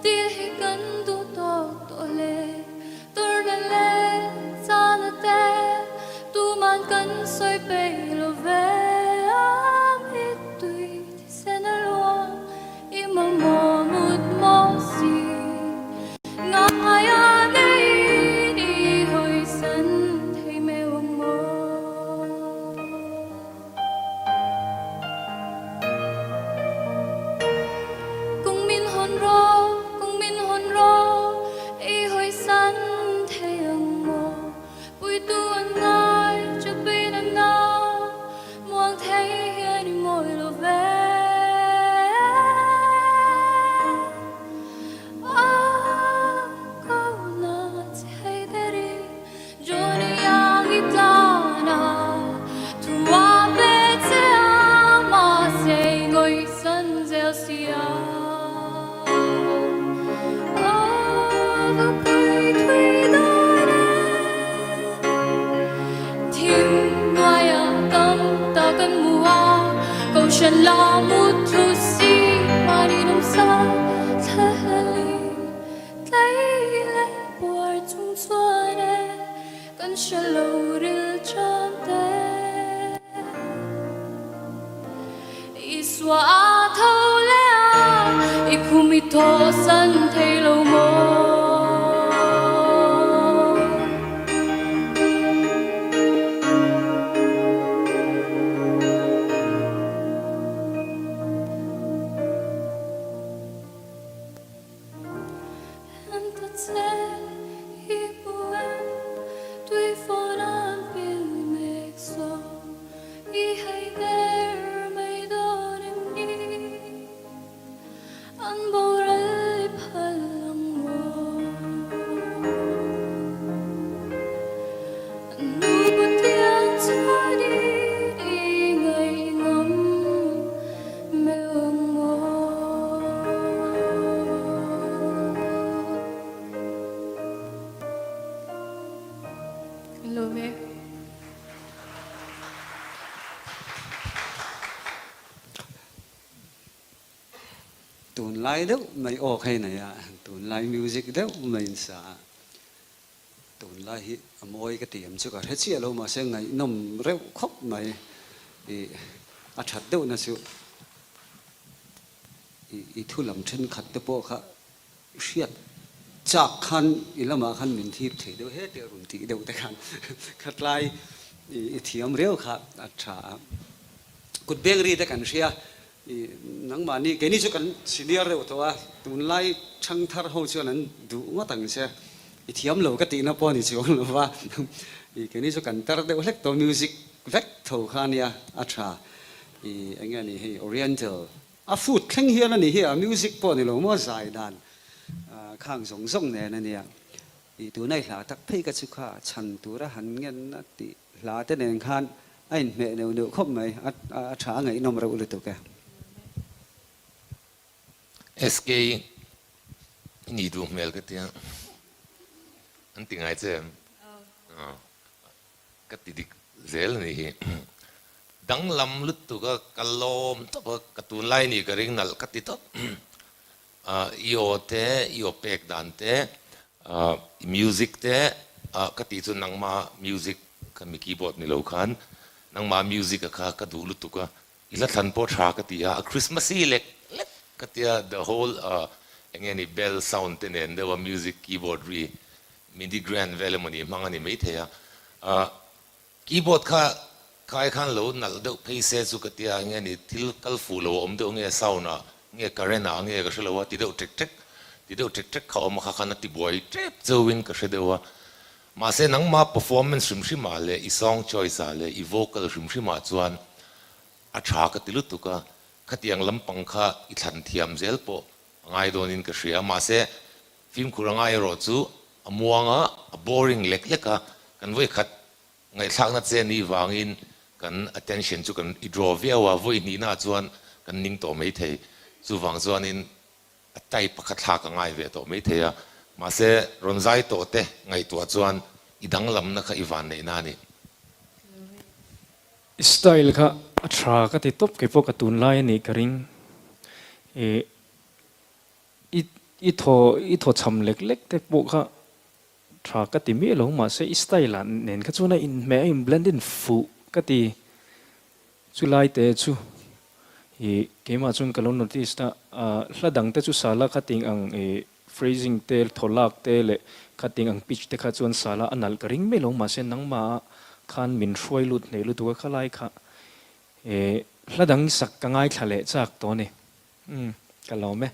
Dil hi kan duh tawk tawh hle. Tawrhna leh chana te tuman kan sawi peih lo ve. A mittui thisen a luang i mamawh mut maw si. Ngaia neiin i hawisan thei meuh ang maw? Kung min hawn rawh, kung min hawn rawh, i hawisan thei ang maw? Puitu an ngai, chapin an na, muang thei hian i mawi lo ve. A ko na chi hei deri. Johnny ang i tlan a, thu a pe che a, mahse i ngawihsan zel si a. A va pui thui dawn e, thim hnuaiah tam tak an hmu a, Kohhran la mut thu si mahni nawmsa thlahlelin. Tlai leh puar chung chuan e kan hre lo ril ṭan te. Isua a tho leh a, i khum i thawhsan thei lo maw? Tunlai deuh mai aw kha i nei a, tunlai music deuh mai in sa a, tunlai hi a mawi ka ti em chu ka hre chiah lo mahse ngaihnawm reuh khawp mai i a that deuhna chu. I thu lam thenkhat te pawh kha hriat chak khan i lamah khan min thip thei deuh he tih a rawn tih deuh te khan khatlai i thiam riau kha a tha a. Kut beng ri te kan hria i nangmahni keini chu kan senior deuh tawh a, tunlai thangthar ho chuan an duh ngawt ang che i thiam lo ka tihna pawh a ni chuang lo va i keini chu kan tar deuh hlek tawh music vek tho kha ania a tha. I eng nge a nih hei Oriental a foot thleng hian a nih hi a music pawh ni lo maw zai dan khang zawng zawng nen a nia. I tuna i hla tak phei ka chu kha chhan tura han ngen a tih hla te nen khan a inhmeh neuh neuh khawp mai a a tha a ngaihnawm reuh lutuk e. SK i nih duh hmel ka tia an ti ngai che em? Aw. Ka ti dik zel a nih hi. Danglam lutuk a ka lawm tawp a, ka tunlai nih ka ring nalh ka ti tawp. I aw te, i aw pek dan te, i music te ka tih chu nangma music kha mi keyboard ni lo khan nangma music a kha ka duh lutuk a, i hla thlan pawh tha ka ti a, a Christmas-i lek lek ka tia the whole eng nge ni bell sound te nen deuh a music keyboard ri Midi grand vel emaw ni hmang a ni maithei a, keyboard kha khai khan lo nalh deuh phei se chu ka tia nge ni thil kal fuh lo a awm deuh nge sound ah nge current ah nge ka hre lo a ti deuh ṭek ṭek ti deuh ṭek ṭek kha a awm a kha khan a ti buai ṭep chauhin ka hre deuh a, mahse nangma performance hrim hrim ah leh i song choice ah leh i vocal hrim hrim ah chuan a ṭha ka ti lutuk a, khatiang lampang kha i thlan thiam zel pawh a ngai dawnin ka hria mahse Fimkhur anga erawh chu a muang a, a boring lek lek a, kan vawi khat ngaihthlakna che ni vangin kan attention chu kan i draw viau a, vawi hnihna chuan kan ning tawh mai thei. Chuvang chuanin a type pakhat thlak a ngai ve tawh mai thei a, mahse rawn zai tawh te ngaihtuah chuan i danglamna kha i van neihna a ni. I style kha a tha ka ti tawp, keipawh ka tunlai a nih ka ring. I. I I thaw i thaw chham lek lek te pawh kha tha ka ti miah lo mahse i style ah nen kha chuan a inhmeh a in blend in fuh ka ti. Chulai te chu i keimah chuan ka lo notice a, hla dang te chu sala kha ting ang i phrasing te thaw lak te leh kha ting ang pitch te kha chuan sala a nalh ka ring miah lo mahse nangmah ah khan min hruai lut hneh lutuk a khalai kha i hla dang sak ka ngaithla leh chak tawh a ni. Umm ka lawm e.